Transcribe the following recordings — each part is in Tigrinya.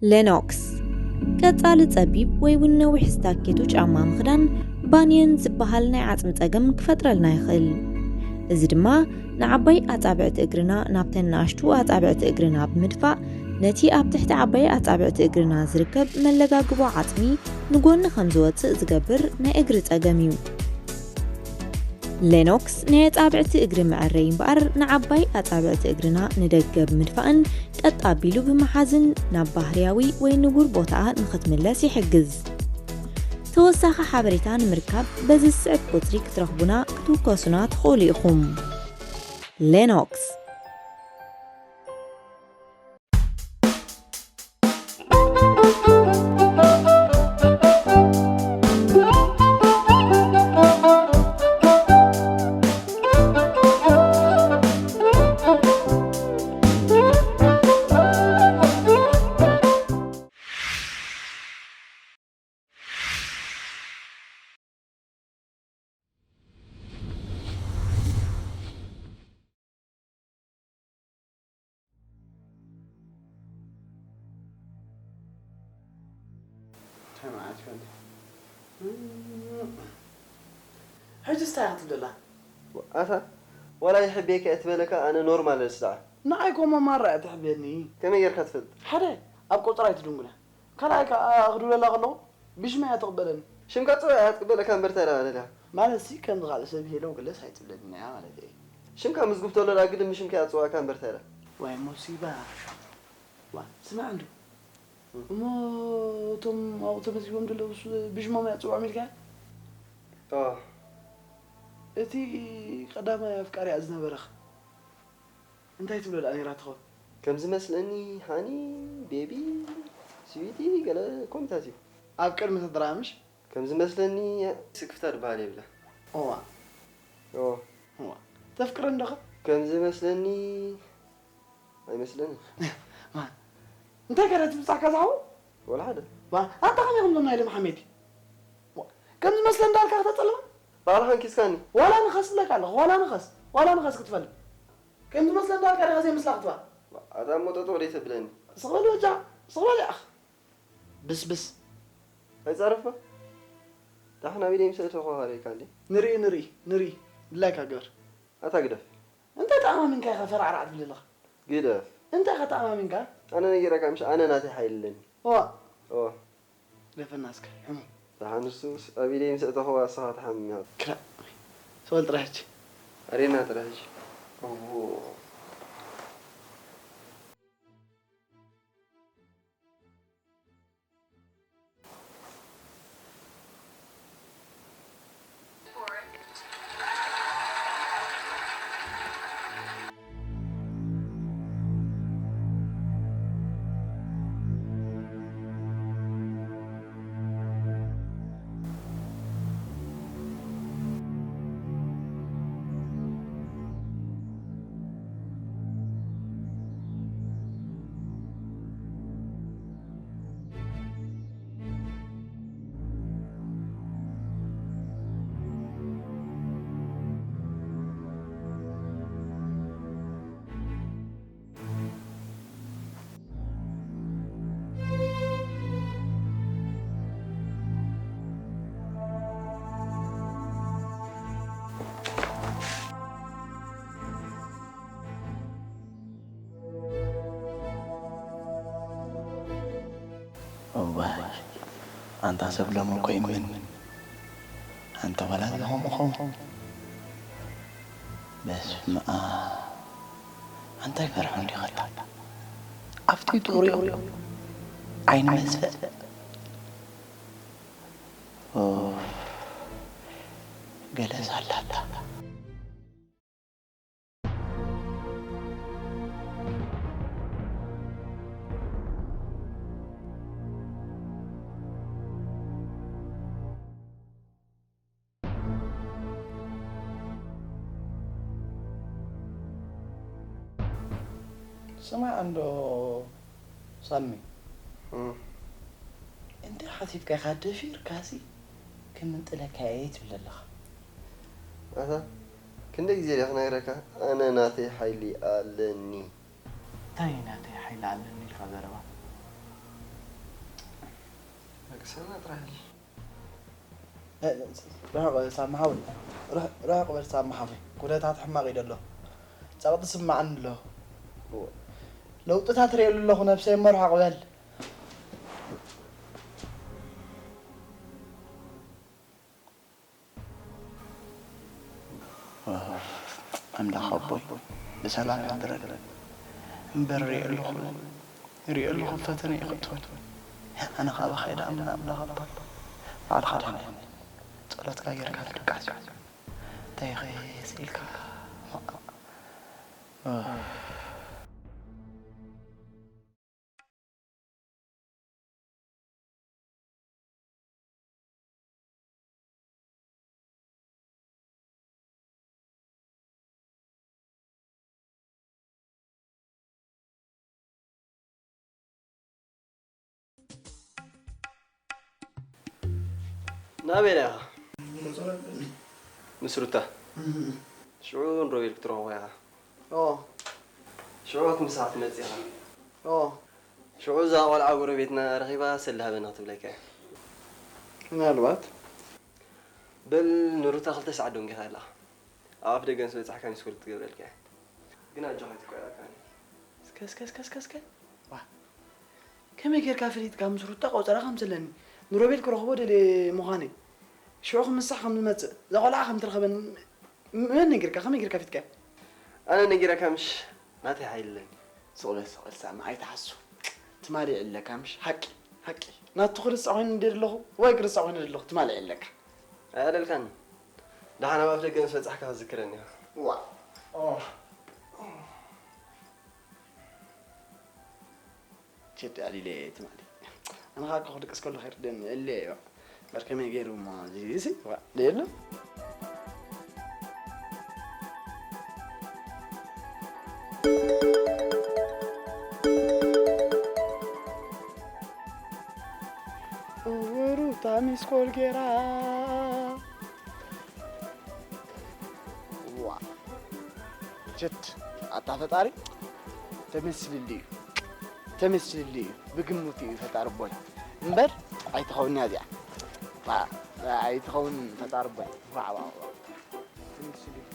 ሌኖክስ፣ ቀጻሊ ጸቢብ ወይ እውን ነዊሕ ስታኬቶ ጫማ ምኽዳን ባንየን ዝበሃል ናይ ዓጽሚ ጸገም ክፈጥረልና ይኽእል። እዚ ድማ ንዓባይ ኣጻብዕቲ እግርና ናብተን ንኣሽቱ ኣጻብዕቲ እግርና ብምድፋእ፣ ነቲ ኣብ ትሕቲ ዓባይ ኣጻብዕቲ እግርና ዝርከብ መለጋግቦ ዓጽሚ ንጎኒ ከም ዝወጽእ ዝገብር ናይ እግሪ ጸገም እዩ። ሌኖክስ ናይ ኣጻብዕቲ እግሪ መዐረዪ እምበኣር፣ ንዓባይ ኣጻብዕቲ እግርና ንደገ ብምድፋእን ቀጥ ኣቢሉ ብምሓዝን ናብ ባህርያዊ ወይ ንቡር ቦታኣ ንኽትምለስ ይሕግዝ። ተወሳኺ ሓበሬታ ንምርካብ በዚ ዝስዕብ ቁጽሪ ክትረኽቡና ክትውከሱና ትኽእሉ ኢኹም። ሌኖክስ። ሕጂ ስታይ ክትብለላ? ኣታ ዋላ ይሕቤካ እየ ትበለካ፣ ኣነ ኖርማል እየ ስዳዕ። ንዓይ ኮሞ ማራ እያ ትሕብየኒ። ከመይ ጌርካ ትፈልጥ? ሓደ፣ ኣብ ቆጽራ ኣይትድንጉላ። ካልኣይ ከኣ ክድውለላ ከለኹ ብሽመይ እያ ትቕበለኒ። ሽምካ ጽባሕ እያ ትቅበለካ እምበር እንታይ ደኣ ደልያ? ማለት ሲ ከምዚ ካልእ ሰብ ሄሎ ግለስ ኣይትብለኒ እያ ማለት እየ። ሽምካ ምዝጉብ ተሎ ደኣ ግድም ብሽምካ እያ ትጽውዓካ እምበር እንታይ ደኣ? ዋይ ሞሲባ። ዋ፣ ስማዕ እንዶ። እሞ እቶም ኣብኡ ተመዝጊቦም ዘለዉ ስ-፣ ብሽሞም እያ ትጽውዖም ኢልካ? ኣዎ። እቲ ቀዳማይ ኣፍቃሪኣ ዝነበረኽ እንታይ ትብሎ ደኣ ነይራ ትኸውን? ከም ዝመስለኒ ሃኒ፣ ቤቢ፣ ስዊቲ ገለ ኮሚታት እዩ። ኣብ ቅድሚ ተደራምሽ? ከም ዝመስለኒ ስክፍታ ዝበሃል የብላ። እዋ። እዎ። እዋ። ተፍቅረኒ ዶኸ? ከም ዝመስለኒ ኣይመስለንን። ማ፣ እንታይ ከ ትምጻካ ዝሓወይ? ወላ ሓደ። ማ፣ ኣንታ ከመይ ከም ናይ ሎም ሓሜቲ? ዋ፣ ከም ዝመስለ እንዳልካ ከተጸልማ? ባዕልኻ እንኪስካኒ። ዋላ ንኸስ እብለካ ኣለኹ፣ ዋላ ንኸስ፣ ዋላ ንኸስ ክትፈልጥ። ከም ዝመስለ እንዳልካ ዲኻ ዘይምስላ ክትባ? ኣታ እሞ ጠጠው ደይ ተብለኒ። ስቕ በል በጃ፣ ስቕ በል ያኽ። ብስብስ። ኣይጻረፍባ። ዳሕና ቢለይ ምስ እተኸዋኸረካ እንዴ? ንርኢ፣ ንርኢ፣ ንርኢ። ድላይካ ግበር። ኣታ ግደፍ። እንታይ ተኣማሚንካ ኢኻ ፈራዕራዕ ትብል ኣለኻ? ግደፍ። እንታይ ኢኻ ተኣማሚንካ? ኣነ ነጊረካ ምሽ፣ ኣነ ናተይ ሓይሊ ኣለኒ። እዋ። እዋ። ግደፈና እስከ፣ ሕሙ። ደሓን ንሱ ኣብ ኢደይ ምስ እተኸዋ እስኻ ትሓምም ኢኻ። ክላእ። ሰወል ጥራይ ሕጂ። ኣሬና ጥራይ ሕጂ። እዎ። እዋይ፣ ኣንታ ሰብ ሎሚ እኮ ይምን። ኣንታ ዋላ እዚ ከምኡ ኸውን። በስመ ኣብ። ኣንታ ይፈርሑ እንዲኸታ። ኣፍጢጡ ሪኦ። ዓይኒ መስፍእ። ኡፍ፣ ገለስ ኣላታ። ስማዕ እንዶ ሳሚ፣ እም። እንታይ ሓቲትካ ኢኻ ደፊርካሲ ክምንጥለካ እየ ትብል ኣለኻ? ኣታ፣ ክንደይ ግዜ ድየ ክነግረካ? ኣነ ናተይ ሓይሊ ኣለኒ። እንታይ ናተይ ሓይሊ ኣለኒ ኢልካ ዘረባ? ክሰማ ጥራሕ። ርሕቕ በል ሳሚ ሓወይ፣ ርሕቕ በል ሳሚ ሓወይ፣ ኩነታት ሕማቕ እዩ ዘሎ። ጸቕጢ ስምዓኒ ኣሎ። ለውጥታት ርእየሉ ኣለኹ ነብሰይ እሞ ርሕቕ በል። ኣምላኽ ኣቦይ ብሰላም ያድረን እምበር ርእየ ኣለኹ ርእየ ኣለኹ ፈተነ እዩ ክትኾን ኣነ ካብ ኸይዳ ኣምላኽ ኣቦይ ባዕልኻ ድሕን ጸሎትካ ጌርካ ትድቃስ እዩ እንታይ ኸ ስኢልካ ናበይ ኢኻ? ምስ ሩታ። ሽዑ ንሮቤል ክትረኽቦ ኢኻ። ኦ። ሽዑ ክትምስሓ ክትመጽእ ኢኻ። ኦ። ሽዑ እዛ ቆልዓ ጎረቤትና ረኺባ ሰላም ሃበና ክትብለካ እያ። ምናልባት። በል ንሩታ ክልተ ሰዓት ደንጊኻ ኣለኻ። ኣብ ኣፍ ደገ ምስ በጻሕካ ሚስኮል ክትገብረልካ እያ። ግን ኣጆኻ ኣይትቆየረካኒ። እስከ እስከ እስከ እስከ እስከ ዋ ከመይ ጌርካ ፈሊጥካ ምስ ሩታ ቆጸራ ከም ዘለኒ ንሮቤል ክረኽቦ ደልየ ምዃነይ ሽዑ ክምሳሕ ከም ዝመጽእ እዛ ቆልዓ ከም ትረኸበኒ መን ነጊርካ ከመይ ጌርካ ፊትካ ኣነ ነጊረካ ምሽ ናተይ ሓይሊ ኣለኒ ስቕ በል ስቕ በል ሳሚ ኣይትሓሱ ትማሊ ይዕለካ ምሽ ሓቂ ሓቂ ናቱ ክርሳዕ ኮይኑ እንደ ኣለኹ ወይ ክርሳዕ ኮይኑ ኣለኹ ትማሊ ይዕለካ ኣያደልካኒ ደሓን ኣብ ኣፍ ደገ ምስ በጻሕካ ክዝክረኒ ኢኻ ዋ ችድ ኣሊለ ትማሊ ኣነ ኻኮ ክድቅስ ከሎ ከይርደኒ እለ እዮ በር ከመይ ገይሩ እሞ እዚ ሲ ዋ ደየሎ እወሩ ታሚስኮል ገይራ ዋ ችድ ኣታ ፈጣሪ ተመስልልዩ ተመስልልዩ ብግምቱ እዩ ፈጣሪ ኣቦይ እምበር ኣይትኸውን እያ እዚኣ ኣይትኸውን ፈጣሪ ኣቦይ ተመስልልዩ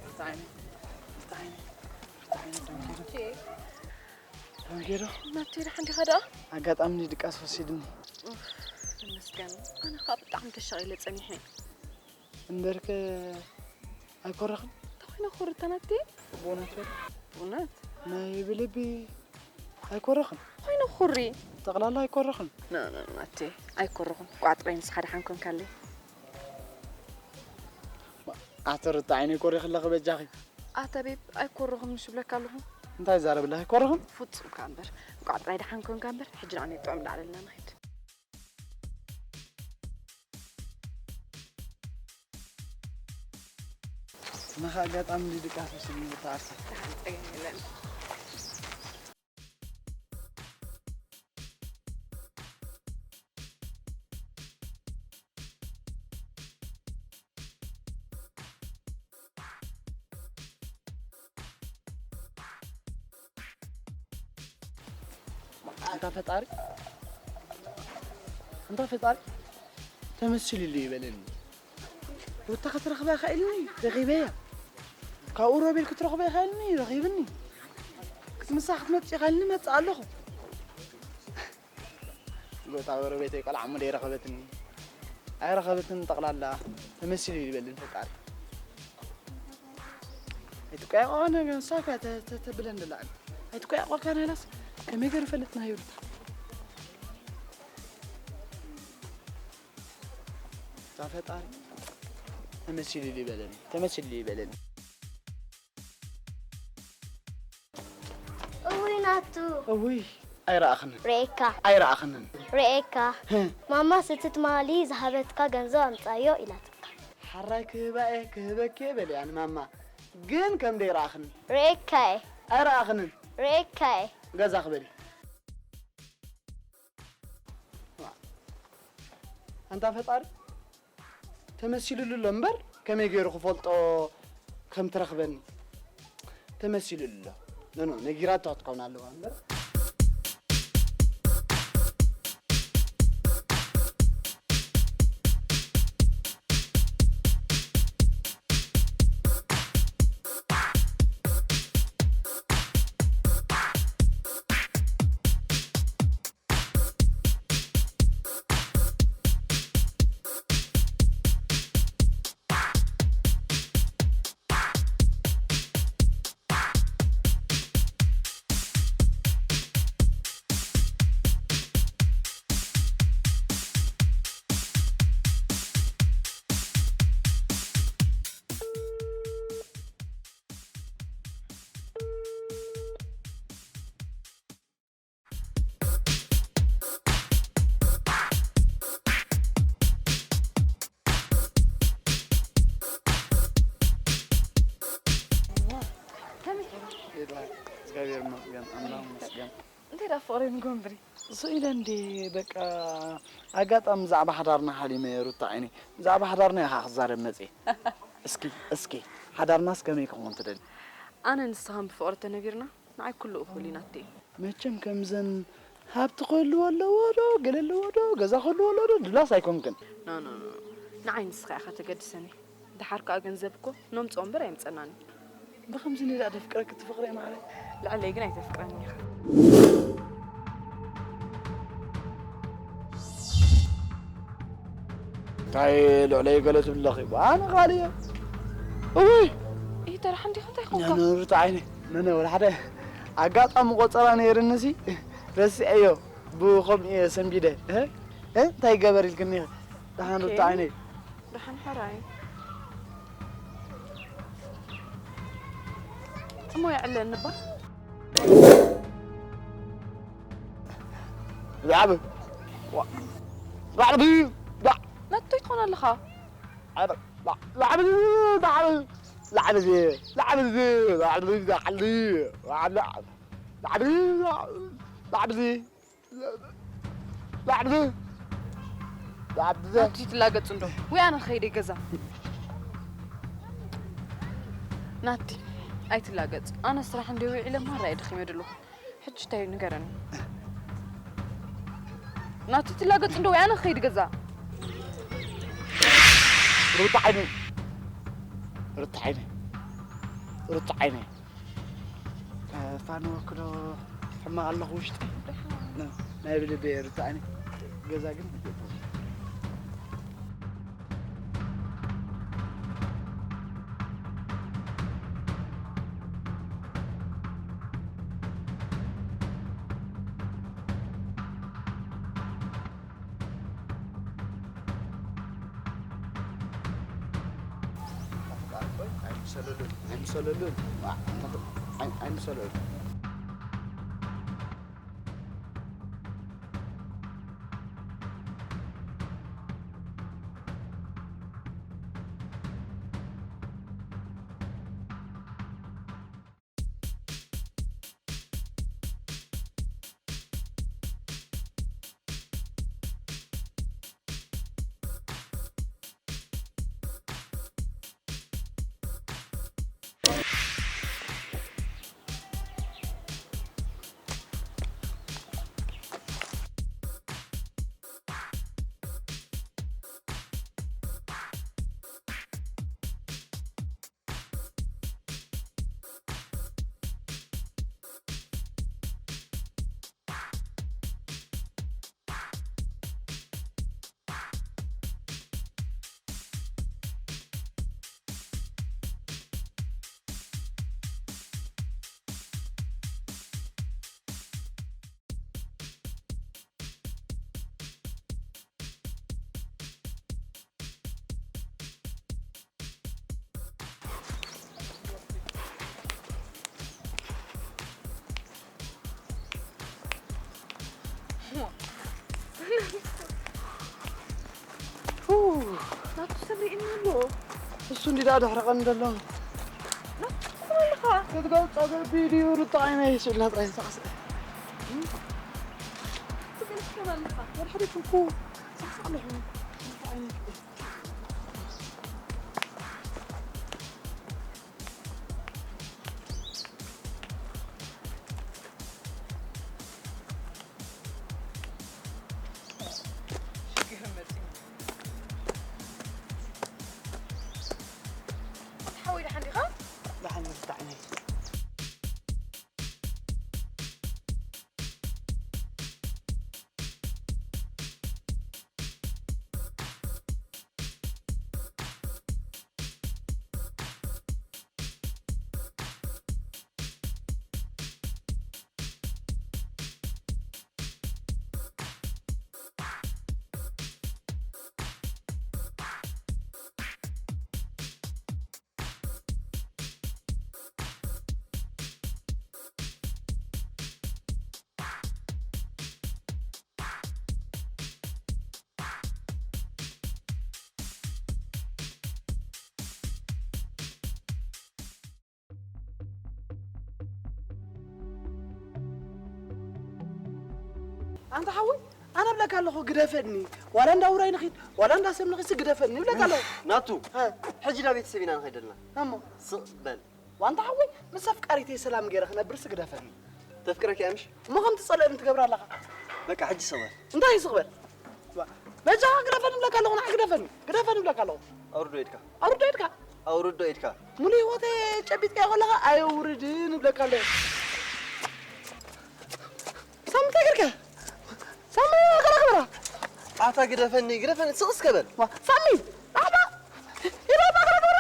ርታይኒ ርታይኒ ርታይኒ ተንኪሩ ተንኪሩ ናብቲ ደሓን ዲኻ ደኣ ኣጋጣሚ ድቃስ ወሲድኒ ይመስገን ኣነ ከዓ ብጣዕሚ ተሻቒለ ፀኒሐ እምበርከ ኣይኮረኽን እንታይ ኮይነ ክርተናቲ ብእውነት በል ብእውነት ናይ ብልቢ ኣይኮረኽን ኮይነ ኩሪ ጠቕላላ ኣይኮረኽን ናናናቴ ኣይኮረኹን ቋጥረይ ንስኻ ደሓን ኮንካለይ ኣተ ርታ ዓይነይ ኮሪኽለኺ በጃኺ ኣተ ቤብ ኣይኮረኹን ምሽ ብለካ ኣለኹ እንታይ ዛረብላ ኣይኮረኹን ፍጹም ካ እምበር ቋጥራይ ደሓን ኮንካ እምበር ሕጂ ንዓኒ ጥዑም ዳዕለልና ንኸይድ ንኻ ኣጋጣሚ ድቃስ ስም ተዓርሰ ኣንታ ፈጣሪ ኣንታ ፈጣሪ ተመስልሉ ይበለኒ ሩታ ክትረኽባ ኢኻ ኢልኒ ረኺበያ ካብኡ ሮቤል ክትረኽቦ ኢኻ ኢልኒ ረኺብኒ ክትምሳ ክትመጽእ ኢኻ ኢልኒ መጽእ ኣለኹ ጎታ ጎረቤተይ ቆልዓ እሞ ደይረኸበትኒ ኣይረኸበትን ጠቕላላ ተመሲሉ ይበልን ፈጣሪ። ኣይትቆያቆ ነገር ሳካ ተብለን ደላን ኣይትቆያቆካ ነላስ ከመይ ገር ፈለጥና ይብልታ። ዛ ፈጣሪ ተመሲሉ ይበለኒ ተመሲሉ ይበለኒ። እውይ ናቱ እውይ ኣይረኣኽንን ርኤካ ኣይረኣኽንን። ርኤካ ማማስ እቲ ትማሊ ዝሃበትካ ገንዘብ ኣምጻዮ ኢላትካ። ሓራይ ክህባኤ ክህበኬ በልያ ንማማ ግን ከም ደይረኣኽኒ ርኤካየ ኣይረኣኽንን። ርኤካየ ገዛ ክበሊ ኣንታ ፈጣሪ ተመሲሉሉ ኣሎ እምበር ከመይ ገይሩ ክፈልጦ ከም ትረኽበኒ ተመሲሉሉ ኣሎ። ኖኖ ነጊራቶ ክትከውን ኣለዋ እምበር ከመይ ሒሩ? ይባል እግዚኣብሔር ይመስገን፣ ኣምላኽ ይመስገን። እንታይ ደኣ ፍቕሪ ንጎንብሪ? ስኢለ እንዴ በቃ ኣጋጣሚ ብዛዕባ ሓዳርና ሓሊመ ሩታ ዓይነይ። ብዛዕባ ሓዳርና ኢኻ ክዛረብ መጽየ። እስኪ እስኪ ሓዳርናስ ከመይ ክኸውን ትደሊ? ኣነ ንስኻን ብፍቕሪ ተነቢርና ንዓይ ኩሉ እኹል እዩ ናተይ። መቸም ከምዘን ሃብቲ ክህልዎ ኣለዎ ዶ ገለ ኣለዎ ዶ ገዛ ክህልዎ ኣለዎ ዶ ድላስ ኣይኮንክን። ኖ ኖ ኖ ንዓይ ንስኻ ኢኻ ተገድሰኒ። ደሓር ከኣ ገንዘብ እኮ ነምጽኦ እምበር ኣይምጸናን እዩ። ብኸምዚ ንዳ ደፍቅረኪ ትፍቕረ ማዕረ። ልዕለይ ግን ኣይተፍቅረኒ ኢኻ። እንታይ ልዕለይ ገለ ትብለኺ ኣነ ኻልየ እውይ ይህ ተራ ሓንዲኻ እንታይ ኮንካ? ነነሩት ዓይነ ነነ ወላ ሓደ ኣጋጣሚ ቆጸራ ነይርንሲ ረሲዐዮ ብኸምኡ እየ ሰንቢደ እንታይ ገበር ኢልክኒ ደሓን ሩታ ዓይነይ ደሓን ሕራይ እሞ የዕለኒ እባ ላዕቢ ላዕቢ መጥቶ ትኾን ኣለኻ ላዕቢ ላዕቢ ላዕቢ ላዕቢ ላዕቢ ላዕቢ ላዕቢ ላዕቢ ላዕብዚ ላዕብዚ ናቲ ትላገጽ እንዶ ወይ ኣነ ከይደ ገዛ ናቲ ኣይትላገጽ ኣነ ስራሕ እንደ ውዒለ ማራ እየ ደኺመ ደለኹ ሕጂ እንታይ እዩ ንገረኒ ናቲ ትላገጽ እንዶ ወይ ኣነ ከይድ ገዛ ሩታ ዓይነይ ሩታ ዓይነይ ሩታ ዓይነይ ፋንወኪ ዶ ሕማቕ ኣለኹ ውሽጢ ናይ ብልበይ ርትዓኒ ገዛ ግን ኣይምሰለሉን ኣይምሰለሉን ኣይምሰለሉን እሱ እንዲ ደኣ ድሕሪ ቀን ዘሎ። ናትኩም ኣለኻ? ክትገልጾ ገቢ ድዩ? ርቶ ዓይነይ ስእልና ጥራይ ዝጠቕሰ። ትገልጽ ከማን ኣለኻ? ወድሕሪት እኮ ሳዕሳዕ ኣለኹ። ርቶ ዓይነይ ሓወይ ደሓን ዲኻ? ደሓን መፍታሕ ነይ። ኣንታ ሓወይ፣ ኣነ እብለካ ኣለኹ ግደፈኒ። ዋላ እንዳ ውራይ ንኺድ፣ ዋላ እንዳ ሰብ ንኺድሲ ግደፈኒ እብለካ ኣለኹ። ናቱ፣ እ። ሕጂ ናብ ቤተሰብ ኢና ንኸይድ ኣለና። እሞ? ስቕ በል። ዋንታ ሓወይ፣ ምስ ኣፍቃሪተይ ሰላም ገይረ ክነብርሲ ግደፈኒ። ተፍቅረኪ እያ ምሽ? እሞ ከም ትጸልአኒ ትገብር ኣለኻ። በቃ፣ ሕጂ ስቕ በል። እንታይ እዩ ስቕ በል? ዋ፣ በጃኻ ግደፈኒ እብለካ ኣለኹ፣ ንዓ ግደፈኒ። ግደፈኒ እብለካ ኣለኹ። ኣውርዶ ኢድካ። ኣውርዶ ኢድካ። ኣውርዶ ኢድካ። ሙሉ ህይወተይ ጨቢጥካዮ ከለኻ ኣየውርድን እብለካ ኣለኹ። ሳሚ እንታይ ገርካ? ሳሚ ኣቕራ ክብራ። ኣታ ግደፈኒ፣ ግደፈኒ፣ ስቕ እስከ በል። ዋ፣ ሳሚ፣ ኣታ፣ ኢላ ኣቕራ ክብራ።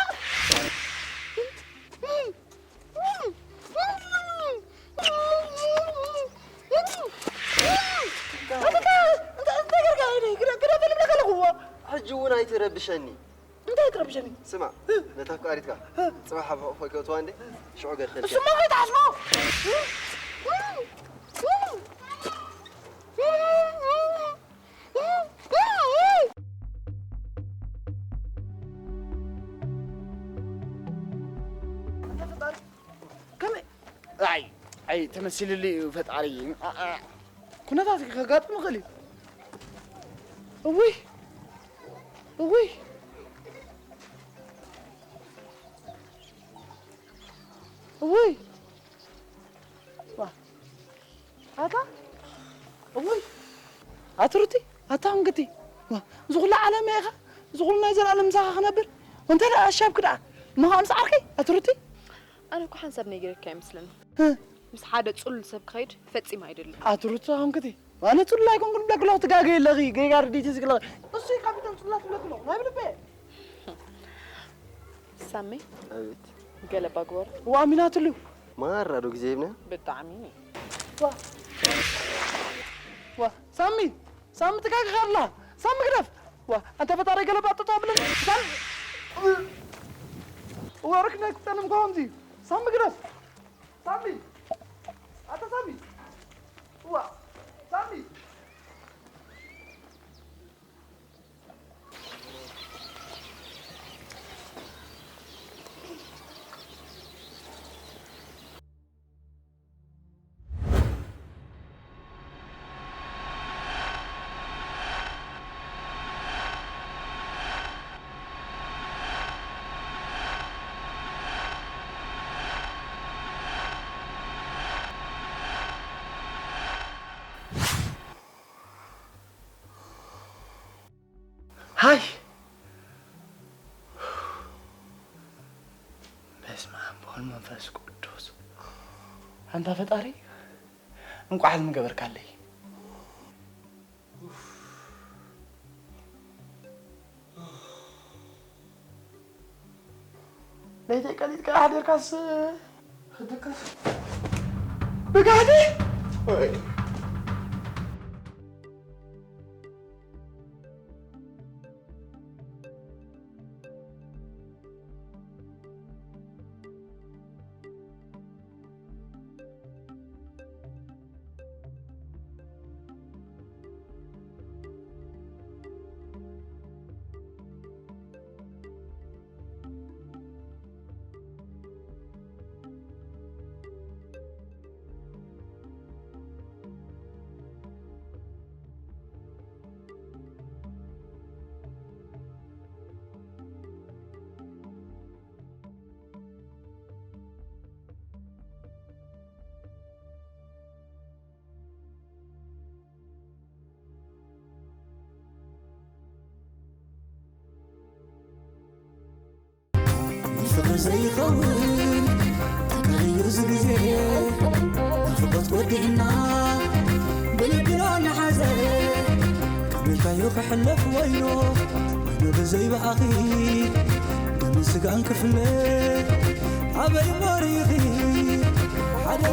ሕጂ እውን ኣይትረብሸኒ። እንታይ ትረብሸኒ? ስማዕ፣ ነታ ኣፍቃሪትካ ጽባሕ ኣብ ሕቑፎይ ከእትዋ እንዴ? ሽዑ ገርፈልኪ። እሱማ ከይትሓስቦ። ከመይ? ኣይ፣ ኣይ፣ ተመሲልሉ እዩ ፈጣሪ። ኣ፣ ኣ፣ ኩነታት ከጋጥም ይኽእል እዩ። እውይ፣ እውይ፣ እውይ። ዋ፣ ኣታ፣ እውይ፣ ኣትሩቲ፣ ኣታ፣ እንግቲ፣ ዋ፣ እዚ ኩሉ ዓለም ኢኻ፣ እዚ ኩሉ ናይ ዘላለም ምሳኻ ክነብር፣ ወንታ ደኣ ኣሻብክ ደኣ፣ እሞ ከኣ ምስ ዓርከይ፣ ኣትሩቲ። ኣነ እኮ ሓንሳብ ነጊረካ ኣይመስለኒ። እ። ምስ ሓደ ጽሉል ሰብ ክኸይድ ፈጺመ ኣይደልን። ኣትሩቲ፣ ኣንግቲ፣ ኣነ ጽሉል ኣይኮንኩን ብለክ ኣለኹ፣ ትጋገ ኣለኺ፣ ጌጋ ርድኢት እዚ ክለኺ። እሱ እዩ ካፒታል ጽላት ብለክ ኣለኹ፣ ናይ ብልበ። ሳሚ፣ ኣቤት። ገለ ባግበር። ዋሚናትሉ። ማራ ዶ ግዜ ይብና? ብጣዕሚ። ዋ። ዋ፣ ሳሚ፣ ሳሚ ትጋግኻ ኣላ። ሳሚ ግደፍ። ዋ፣ ኣንተ ፈጣሪ ገለ ባጥጦ ብለን። ሳሚ። ወርክ ነክተንም ኮምዚ። ሳሚ ግደፍ። ሳሚ። ኣንተ ሳሚ። ዋ፣ ሳሚ። ሃይ! በስመ ኣብ ወወልድ መንፈስ ቅዱስ። ኣንታ ፈጣሪ፣ እንቋዕ ሕልሚ ገበርካለይ። ለይተይ ቀሊጥካ ኣሕዲርካስ ክትድቅስ ብጋህዲ? ፍቕሪ ዘይኸውን ተካይዩ እዚ ግዜ፣ ናፍቖት ወዲእና ብልቢ ዶ ንሓዘ። ከቢርካዮ ክሕለፍ ወይኖ፣ ወይኖ ብዘይ ብኣኺ ደምን ስጋን ክፍለ ኣበይ መሪኺ ሓደ